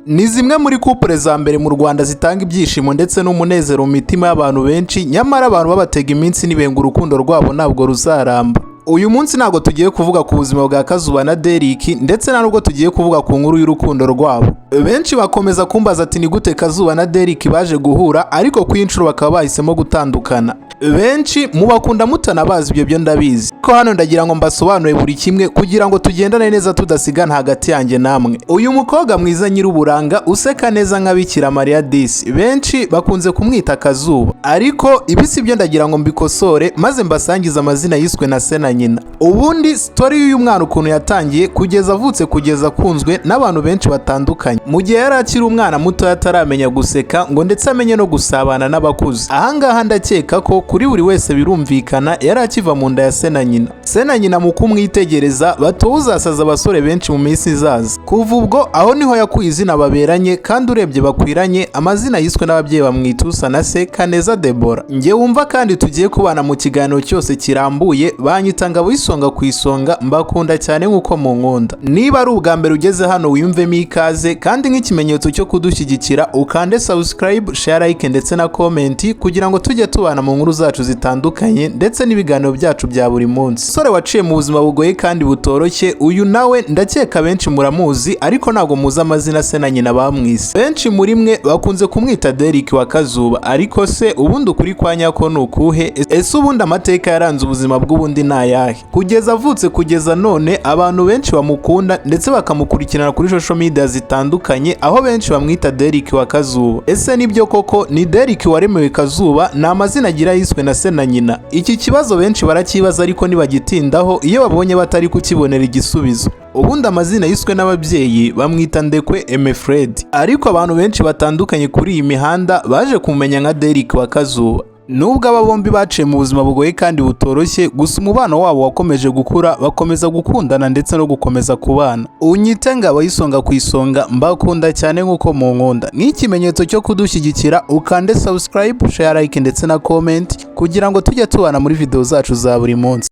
Ni zimwe muri couple za mbere mu Rwanda zitanga ibyishimo ndetse n'umunezero mu mitima y'abantu benshi, nyamara abantu babatega iminsi nibenga urukundo rwabo ntabwo ruzaramba. Uyu munsi ntabwo tugiye kuvuga ku buzima bwa Kazuba na Derek, ndetse nta nubwo tugiye kuvuga ku nkuru y'urukundo rwabo. Benshi bakomeza kumbaza ati: "Ni gute Kazuba na Derek baje guhura, ariko ku inshuro bakaba bahisemo gutandukana?" Benshi mubakunda mutanabazi, ibyo byo ndabizi ko hano ndagira ngo mbasobanure buri kimwe kugira ngo tugendane neza tudasigana hagati yanjye namwe. Uyu mukobwa mwiza, nyir'uburanga, useka neza nka Bikira Mariya disi, benshi bakunze kumwita Kazuba, ariko ibi si byo. Ndagira ngo mbikosore maze mbasangize amazina yiswe na se na nyina. Ubundi story y'uyu mwana, ukuntu yatangiye kugeza avutse, kugeza akunzwe n'abantu benshi batandukanye, mu gihe yari akiri umwana muto ataramenya guseka ngo ndetse amenye no gusabana n'abakuze. Ahangaha ndakeka ko kuri buri wese birumvikana, yari akiva mu nda ya se na nyina. Se na nyina mu kumwitegereza batowe uzasaza abasore benshi mu minsi izaza. Kuva ubwo aho niho yakuye izina baberanye, kandi urebye bakwiranye. Amazina yiswe n'ababyeyi, bamwita usa na se, Kaneza Debora. Njye wumva kandi tugiye kubana mu kiganiro cyose kirambuye, banyita Ngabo y'Isonga ku Isonga. Mbakunda cyane nk'uko munkunda. Niba ari ubwa mbere ugeze hano, wiyumvemo ikaze, kandi nk'ikimenyetso cyo kudushyigikira ukande subscribe, share, like ndetse na comment kugira ngo tujye tubana mu nkuru zacu zitandukanye ndetse n'ibiganiro byacu bya buri munsi. Umusore waciye mu buzima bugoye kandi butoroshye, uyu nawe ndakeka benshi muramuzi, ariko ntabwo muzi amazina se na nyina bamwise. Benshi muri mwe bakunze kumwita Derek wa Kazuba, ariko se ubundi ukuri kwa nyako ni ukuhe? Ese ubundi amateka yaranze ubuzima bw'ubundi ni ayahe? Kugeza avutse kugeza none, abantu benshi bamukunda ndetse bakamukurikirana kuri social media zitandukanye, aho benshi bamwita Derek wa Kazuba. Ese nibyo koko ni Derek waremewe Kazuba? Ni amazina agira yiswe na se na nyina? Iki kibazo benshi baracyibaza, ariko ntibagitindaho iyo babonye batari kukibonera igisubizo. Ubundi amazina yiswe n'ababyeyi, bamwita Ndekwe Emefred, ariko abantu benshi batandukanye kuri iyi mihanda baje kumenya nka Derek wa Kazuba. Nubwo aba bombi baciye mu buzima bugoye kandi butoroshye, gusa umubano wabo wakomeje gukura, bakomeza gukundana ndetse no gukomeza kubana. Unyite Ngabo y'Isonga ku Isonga, mbakunda cyane nk'uko munkunda. Nk'ikimenyetso cyo kudushyigikira ukande subscribe, share, like ndetse na comment kugira ngo tujye tubana muri video zacu za buri munsi.